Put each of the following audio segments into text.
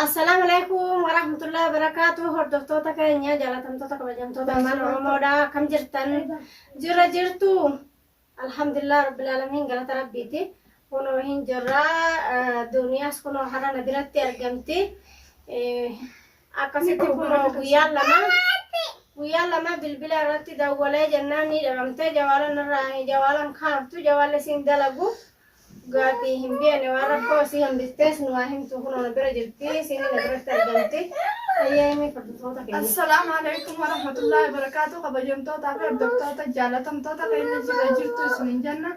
Assalaamu alaikum warahmatullahi wabarakaatu. Hordoftoota keenya jaalatamtoota kabajamtoota ilmaan Oromoodha. Akkam jirtan? Jirra jirtu? Alhamdulillah rabbil aalamiin galata rabbiiti. Kunoo hin jirra. Duniyaas kunoo har'a na biratti argamti. Akkasitti kunoo guyyaan lama guyyaan lama bilbila irratti dawwalee jennaan ni dhabamte. Jawaalan irraa jawaalan kaaftu jawaalli siin dalagu. Gaatii hin beekne waan rakkoo isii hambistees nu waa himtu kunoo na bira jirti isiin na biratti argamti. Hayyee himi hordoftoota keenya. Assalaamu alaikum warahmatullahi wabarakatuh. Kabajamtootaa fi hordoftoota jaalatamtoota keenya jirra jirtu isiniin jenna.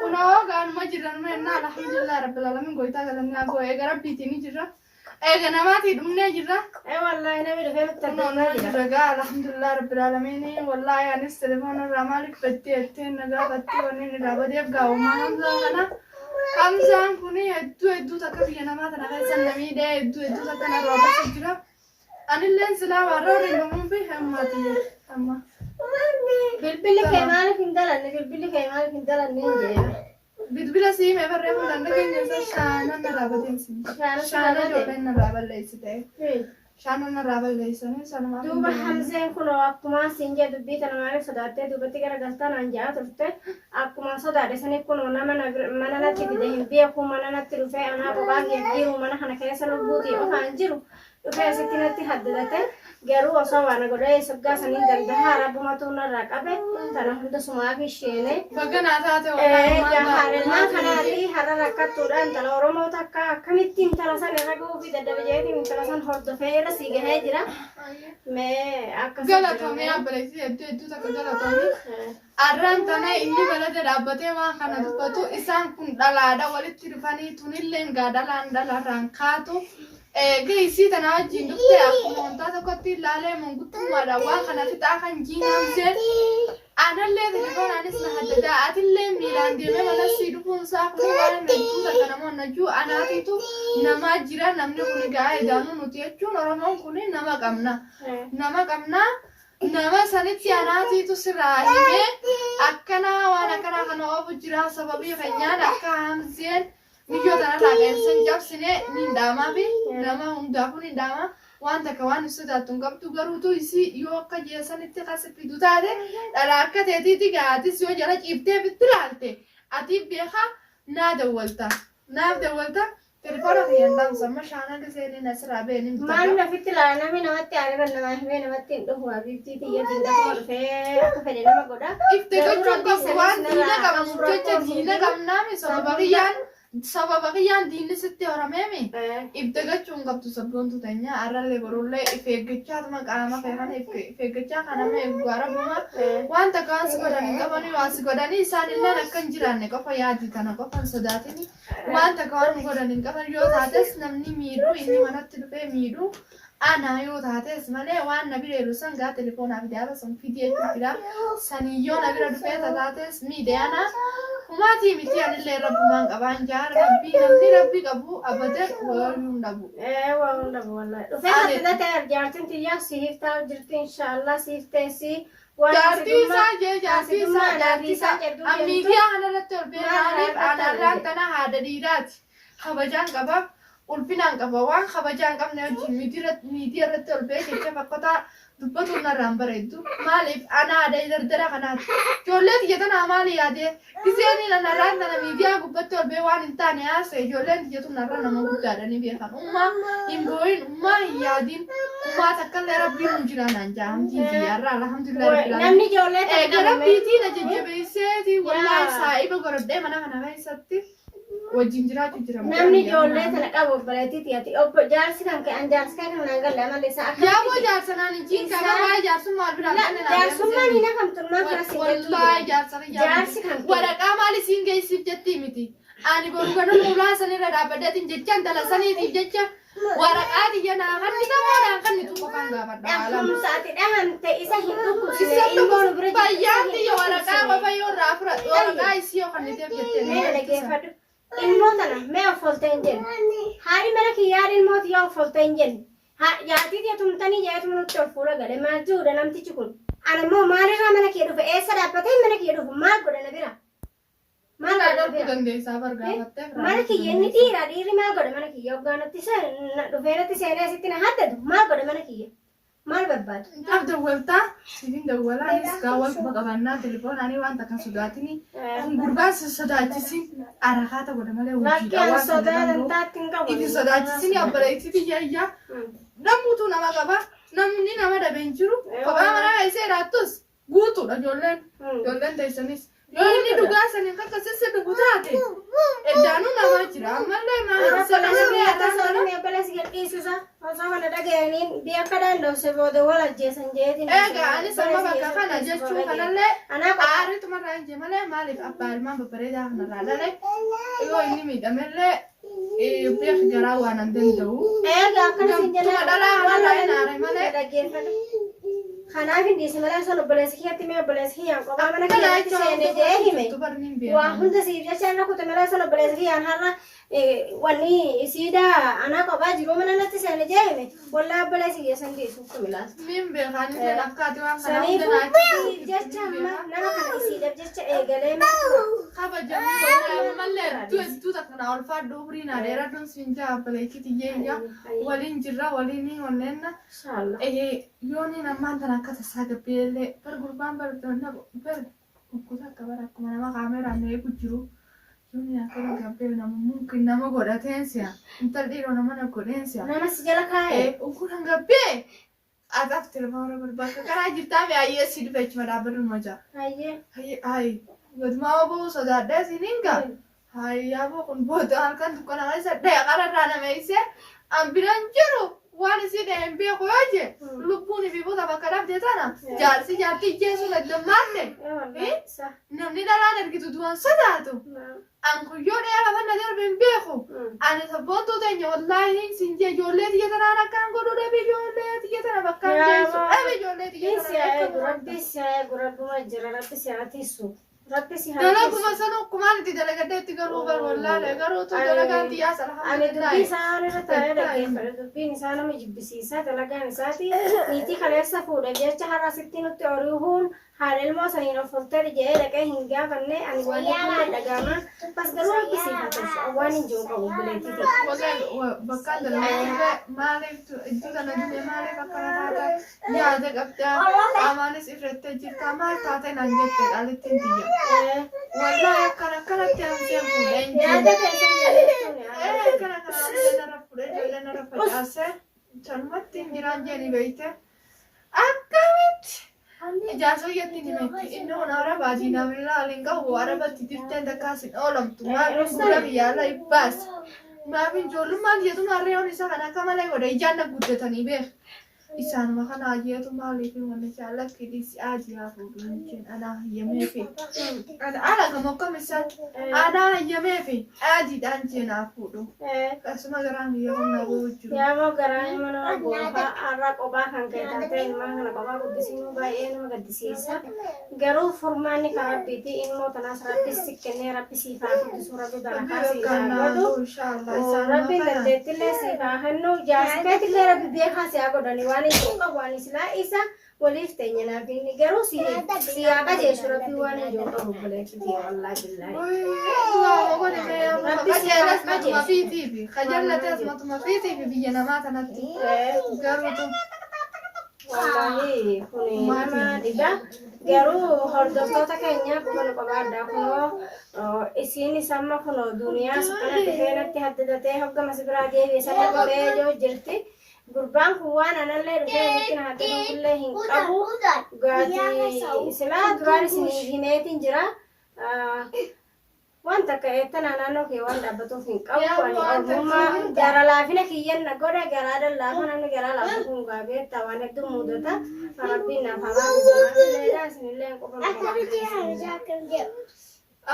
Kunoo gaanuma jirra numa jennaa alhamdulillah rabbil alamin goytaa galanni haa ga'u eega rabbiitiin ni jirra. Eega namaatii dhumnee jirra. Ee wallaahi namni dhufee nutti Kunoo argamaa numa jira. jirra gaa alhamdulillah rabbil alamin wallaahi anis telefoona irraa maaliif baddee jettee na gaafatti wanni inni irraa badeef gaa'umaa Hamzaa kana. Hamzaan kun hedduu hedduu takka biyya namaa tana keessa na miidhee hedduu hedduu takka na roobasa jira. Anilleen silaa waan roorrifamuun fi hammaati amma. Bilbilli kee maaliif hin dalanne? Bilbilli kee maaliif hin dalanne hin jedhee. Bilbila sii hime barree kun kan dhageenya isa shaanan narraa badeessi. Shaana sirraa Shaana bade. ijoolleen narraa balleessite. Shaana narraa balleessanii sanumaaf hin Duuba deemne. Hamzeen kunoo akkumaan siin jee dubbii tana maaliif sodaattee duubatti gara galtaa naan je'aa turte. Akkumaan sodaadhe sanii kunoo nama na bir- mana natti fide hin beeku mana natti dhufee anaa kophaa kiyya jiru mana kana keessa lubbuutii qofaan jiru. Dhufee asitti natti haddadate garuu osoo waa na godhee soggaa saniin dandahaa rabbumatu narraa qabe tana hunda sumaaf isheene. Baga naa taate wallaahi maal Egaa ga'a haadha kanaati. kanaati har'a rakkattuudha intala Oromoo takka akkamitti intala san irra gahuu fi dadhabe jedheetiin intala san hordofee irra sii gahee jira. Mee akkasii jira Galatoomii mee. abbalessi hedduu hedduu takka galatoomii. Arraan tana inni balada dhaabbatee waan kana dubbatu isaan kun dhalaadha walitti dhufanii tunilleen gaa dhalaan dhalarraan kaatu. Eega isii tana wajjin dhufte akkuma wantaa tokkotti ilaalee manguttummaadhaan waan kana fixaa kan jiin hamzeen anallee telefoonaanis na haddadaa atillee miilaan deemee mana sii dhufuun isaa kun waan hedduu takka namoonni najuu anaatiitu namaa jira namni kun egaa edaanuu nuti jechuun Oromoon kun nama qabna nama qabna nama sanitti anaatiitu sirraa himee akkanaa waan akkanaa kana oofu jira sababii keenyaan akka hamzeen Miyyoo tanarraa qeensa hin cabsine niin dhaamaafi nama hundaafuu niin dhaama waan takka waan hin sodaattu hin qabdu garuutu isii yoo akka jeesanitti kasi fidu taate dhala akka teetiiti gaatis yoo jala ciiftee fitti laalte atii beekaa naa dawwalta naaf dawwalta telefoona kiyya hin dhaamsa amma shaana giseenin asirraa ba'e nin Maal bitadha. ofitti laala namni namatti aare ban namaa himee namatti hin dhufu habiibtii tiyya dingatuma dhufee akka fedhe nama godha. Ifte Garuu gochuun rabbii qabdu sanis waan diina narraa qabnuuf qabu jecha rakkoon hin diina jiru. qabnaami San sababa hunda kiyyaan sababa kiyyaan diinni sitti horameemi if dagachuu hin qabdu sabboontu teenya arrallee borullee if eeggachaatuma qaama kee kana if eeggachaa kana mee eeguu rabbuma waan takka waan si godhan hin qabanii waan si godhanii isaan illeen akka hin jiraanne qofa yaadi tana qofa hin sodaatini waan takka waan nu godhan hin qaban yoo taates namni miidhuu inni manatti dhufee miidhuu Ana yoo taates malee waan na bira jiru san gaa telefoonaa fi daaba san fidi jechuu jira. Sanii yoo na bira dhufee tataates miidhe ana humaatii miti anillee rabbumaan qabaan jaa rabbii namni rabbi qabu abadan wayyuu hin dhabu. Ee waa hin dhabu wallahi. Dhufee Ani haddada ta'e jaartiin tiyyaa siif taa'u jirti inshaallah siif teessi. Waan jaartii hasidummaa isaa jee jaartii isaa hasidummaa anaa fi jaartii isaa isaan jidduu an deemtu miidiyaa kanarratti ol bee maal irraa maaliif argattan anarraan jedhe. tana haadha dhiiraati kabajaan qabaaf Ulfinaan qaba. Waan kabajaa hin qabne wajjin miidiyaa irratti ol ba'ee jecha fakkotaa dubbatuun narraa hin bareeddu. Maaliif ana haadha dardara kanaati. Ijoollee tiyya tanaa maali yaadee? Gizeen anarraan tana miidiyaa gubbatti ol ba'ee waan hin taane haasa'e ijoolleen tiyya tun narra nama guddaadha ni beekan. Ummaa hin boo'in, ummaa hin yaadin, ummaa takkallee rabbiin nu jira naan jaa hamdiin tiyya har'a alhamdulillah rabbil Namni alamin. ijoollee tana Eega qabu mee? rabbiitii na jajjabeesseeti wallaahi Yaa. saa'iba godhadhee mana kana keessatti. Wajjin jiraachuu jira mucaan Namni biyya ijoollee kanaa. tana qabu obboleettii tiyati. Obbo jaarsi kan kee an jaarsi kan kanaan galle amalli isaa Yaa boo akkamitti jaarsa naan hin jiin qaba Isaan- waa'ee jaarsummaa wal biraa La qabne naa jaarsummaan deemsee hin hafamtu ilmaan kana siin jechuu Wallaahi jira. jaarsa kiyyaa Jaarsi miti. kan kee. Waraqaa maal isiin geessiif jettii miti. Ani boru ganama ulaa sanirra dhaabbadheetiin jecha intala saniitiif jecha waraqaa tiyya naa kannita moo naan kannitu qofaan gaafadha waa lama. Dhahamsa ati dhahamte isa hin dhukkubsine Isa ilmoo nu bira jirtu isa fayyaan hin tiyya waraqaa dhukkubsine. qofa yoo irraa fudhadhu waraqaa isii yoo kanniteef jettee Mee nama na ittisa. dhaggeeffadhu. Ilmoo tana mee of oltee hin jenne. Haadhi mana kiyyaa ilmoo tiyya of oltee hin jenne. Jaartii tiyya tumtanii jedheetuma nutti ol fuula gale. Maal jiruudha namtichi kun. Ana immoo maalirraa mana kee dhufe eessa dhaabbatee mana kee dhufu maal godha na bira. Maal Irraa godhe dhorkuu bira? dandeessaa bar gaafattee irraa Mana dhorkuu kiyya inni dandeessaa. dhiira dhiirri maal godhe mana kiyya hoggaa natti dhufee natti seenee asitti na haddadu maal godhe mana kiyya maal barbaadu? Naaf dawwaltaa siifin dawwalaa anis gaa wal quba qabannaa telefoon waan takka hin sodaatini kun gurbaan si sodaachisin arakaata godha malee Lakki hojiidha an waan kana sodaa danda'u dantaatti hin qabu. ifi sodaachisini obboleettii tiyya iyya namuutu nama qaba namni nama dhabe hin jiru kophaa mana keessee jiraattus guutuudha ijoolleen ijoolleen teessanis yoo inni dhugaa saniin akka sissi dhugu taate eddaanuu namaa jira ammallee maal sanallee ataan kana Egaa anis amma bakka kana jechuun kanallee aariituma irraa hin jee malee maaliif abbaa ilmaan babbareedaa kanarraa dhale yoo inni miidhamellee beek garaa waan an danda'u. Egaa akkana siin Gamtuma jennaan dhalaa kanarraa hin aare malee. Dhaggeeffadhu. Kanaaf hin dhiisi malee osoo obboleessi kiyyatti mee obboleessi kiyyaan kophaa mana Akkana kiyyatti jechuun seene jee hime. dubarni hin Waa beekamu. hunda siif jecha irra kute malee osoo obboleessi kiyyaan har'a wanni isiidha anaa kophaa jiru mana natti seene jee hime. Wallaa obboleessi kiyya san dhiisu kumilaas. Niin beekaa ni jedha akkaati waan kana hunda Saniifuu siif jecha amma nama kana isiidhaaf jecha eegalee kabajamuu wallahi ammallee hedduu hedduu takka naa ulfaadhu umrii naa dheeradhuun siin jaa obboleettii tiyyeeyya waliin jirra waliin ni onneenna. Inshallah. Yooniin ammaan tana akka tasaa gabbiillee bar gurbaan bar bar ukkuta akka bar akkuma nama kaameraan na eegu jiru yooniin akkana gabbee nama mumkin nama godhateen si'a intal dhiiroo nama na godheen si'a. Nama si jala kaa'e. Ukkutan gabbee ataaf telefoona bar bakka karaa jirtaa mi ayyee si dhufe achuma dhaabbadhu ma jaa. Hayyee. Hayi hayi gadumaa oboo sodaadhee siniin gaa. Hayi yaaboo kun booda halkan dukkana keessa dhaya qararraa nama eeysee an biran jiru waan isii dhaya hin beeku yoo jee lubbuun fi buta bakka dhabde tana jaarsi jaartii ijjeesuun addammaate namni dhalaan argitu du'an sodaatu an kun yoo dhaya lafa na darbe hin beeku ani sabboontuu teenya wallaahi sin jee ijoollee tiyya tanaan akkaan godhu dhabe ijoollee tiyya tana bakkaan geessu dhabe ijoollee tiyya Si tanaan haa akka eegu, godhu. Rabbi si haa eegu, Rabbuma jira, Rabbi si haa tiisu. Rabbi si haa tiisu. Dalaguma sana akkumaan itti dalagadde itti garuu bar wallaalee garuu tu dalagaan xiyyaas Ani dubbii alhamdulillahi. isaa irra taa'ee dhaggeeffadhe. Dubbiin isaa nama jibbisiisa. Dalagaan isaati niitii kaleessa fuudhe jecha har'a sitti nutti oriihuun haadha ilmoo saniin of fultee jedhee dhaqee hin gaafanne ani waan hedduun dhaga'ama. Bas garuu Rabbi siif haa tolchu. Waan hin jiru qabu buleetii ta'e. Wallahi bakkaan dalagaa maaliif iddoo tana dume maaliif akkana taata yaada qabdaa qaamaanis irrattee jirta maal taate naan jette qaalittiin tiyya. Wallahi akkana akkanatti hanseen fuudhee hin jiru. Yaada keessan jechuun Akkana kana ijoollee narra fuudhee ijoollee narra facaasee sanumatti hin jiraan jedhanii beekte. Akkamitti Jaarsoyyatti ni meetti. Inni kun araba diinamillaa waliin qabu arabatti dirteen takkaas hin oolamtu. Maaf fuula biyya ala ibbaas. Maaf ijoollummaan jedhuun harreeyoon isaa kan akka malee godhe ijaan na guddatanii beek. Isaanuma kana ajjeetu maaliif wanni jaallakki dhiisi ajiyaa fuudhu jeen anaa hayyameefi. Ana ala gama akkam isaan anaa hayyameefi ajiidhaan jeenaa fuudhu. Akkasuma garaan biyya kun na boo'u jiru. Yaa garaa ilma nama goofaa har'a kophaa kan ka'e taatee ilmaan kana kophaa guddisuun baay'ee nama gaddisiisa. Garuu furmaanni kan rabbiiti ilmoo tanaas rabbi si kennee rabbi siif haa guddisu rabbi barakaa siif haa godhu. Rabbiin dandeettillee siif haa kennu jaarsi keetillee rabbi beekaa si haa godhani waan hin qabu ani silaa isa waliif teenya naaf inni garuu si si haa qajeelchu rabbi waan hin jiru qabu buleetti wallaahi billaahi. Qajeelas matuma fiitiifi qajeellatees matuma fiitiifi biyya namaa tanatti garuutu Wallahi kun nama dhiba. Garuu hordoftoota keenya kun qobaadha kunoo isiin amma kunoo duniyaa suphana dhufee natti haddadatee hoggama si biraa deebi'e sana dhufee yoo jirti. Gurbaan kun waan anallee dhufee asitti na haddatuufillee hin qabu. Dhugaatii silaa duraan isin himeetiin jira. Waan takka eettanaa naannoo kee waan dhaabbatuuf hin qabu. Yaa Ani waan takka ogummaa hunda. gara laafina kiyyan na godha garaa laafa namni garaa laafa kun gaa beektaa waan hedduu mudata. Rabbiin naaf haa laafisu. Isinillee hin qofa.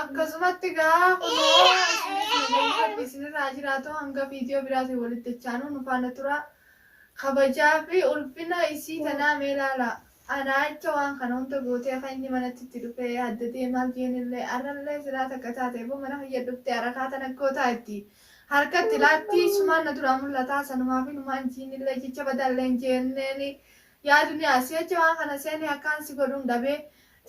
Akkasumatti gaa kunoo isinis rabbi isinirraa jiraatu hanga viidiyoo biraatiin walitti dachaanuu nu faana tura. Kabajaa fi ulfina isii tanaa mee ilaala. Anaa jecha waan kana hunda gootee akka inni manatti itti dhufee addatee maal jeenillee arrallee silaa takka taate boo mana kiyya dhuftee harakaa tana gootaa itti. Harkatti laatti sumaan na duraa mul'ataa sanumaa fi numaan jiinillee jecha badallee hin jenneeni. Yaa duniyaa si'achi waan kana seeni akkaan si godhuun dhabee.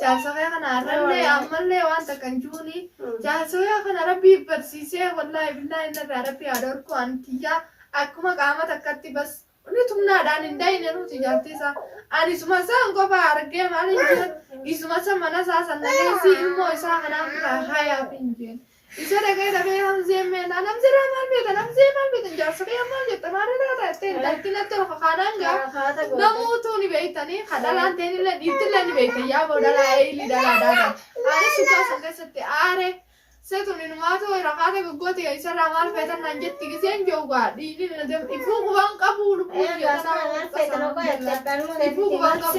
Jaarsa kee kana har'allee ammallee waan takka hin juuni. Jaarsa kee kana rabbii barsiisee wallaahi billaahi inni irraa rabbii haa dhorku antiyyaa akkuma qaama takkatti bas inni tumnaadhaan hin dayne nuti jaartii isaa. Ani isuma isaan qofa argee maal hin jeen isuma isa mana isaa san dhageessi ilmoo isaa kanaan biraa hayaaf hin jeen. Isa dhaqee dhaqee hamzee meenaa namzee maal beekta namzee maal beekta jaarsa kee maal jetta maal irraa taate intalti natti ol kakaanaan gaa. Namoota ni beektanii kadhalaan ta'inillee dhiirtillee ni beektan yaa boo dhalaa eeyilii dhalaa dhaatan. Ani suutaa san keessatti aare seetun inumaatu rakaata goggooti isarraa maal feetan naan jetti giseen joogaa dhiigni na deemu ifuu qubaan qabu lubbuu ifuu qubaan qabu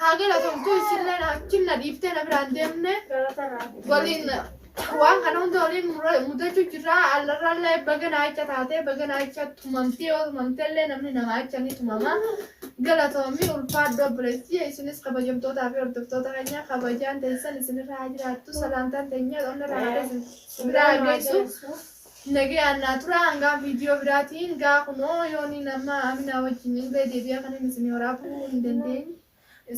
haa galatomtu isillee achi na dhiiftee na biraan deemne waliin waan kana hunda waliin mudachuu jirra allarrallee baga naacha taatee baga naacha tumamtee yoo tumamteellee namni nama acha ni tumama galatoomii ulfaadhu obboleettii isinis kabajamtootaa fi hordoftoota keenya kabajaan teessan isinirra haa jiraattu salaamtaan teenya onnarraa haadha isin biraa geessu nagayaan naa tura hangaan viidiyoo biraatiin gaa kunoo yooni nama Aminaa wajjin illee deebi'ee kan inni isinii waraabuu hin dandeenye.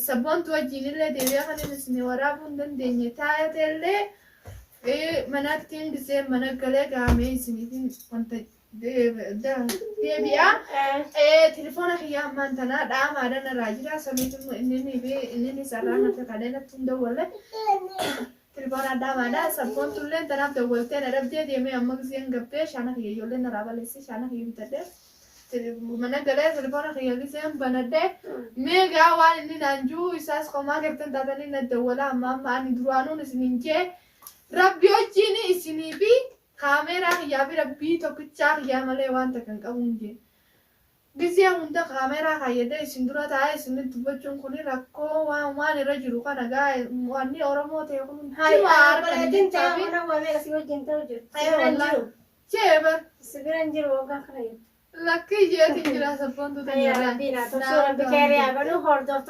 Sabboontu wajjin illee deebi'ee kan inni isinii waraabuu hin dandeenye taateellee manattiin gisee mana galee gaamee isiniifin wanta deebi'aa. Telefoona kiyya ammaan tanaa dhaamaadhaan irraa jira. Samiif immoo inni fi inni sarara natti kalee natti hin dawwalle. Telefoona dhaamaadha. Sabboontu illee tanaaf dawwaltee na dhabdee deemee amma giseen gabbee shaana kiyya ijoolleen narraa balleesse shaana kiyya bitadhee. Mana galee telefoona kiyya giseen banadhee meegaa waan inni naan jiru isaas qomaa gartan taatanii na dawwala amma amma ani duraanuun isiniin jee rabbi wajjin isinii fi kaameeraa kiyyaa fi rabbii tokkichaa kiyyaa malee waan takka hin qabu hin jee. Gisee hunda kaameeraa kaayyadee isin dura taa'ee isinitti dubbachuun kun rakkoo waan waan irra jiru kana gaa wanni Oromoo ta'e kun hundinuu harka jechaa fi. Jee bar. Si bira hin jiru waggaa kana jettu. Lakkii jeetiin jira sabboontu Rabbiin haa tolchu rabbi keeriyaa godhu hordoftoota.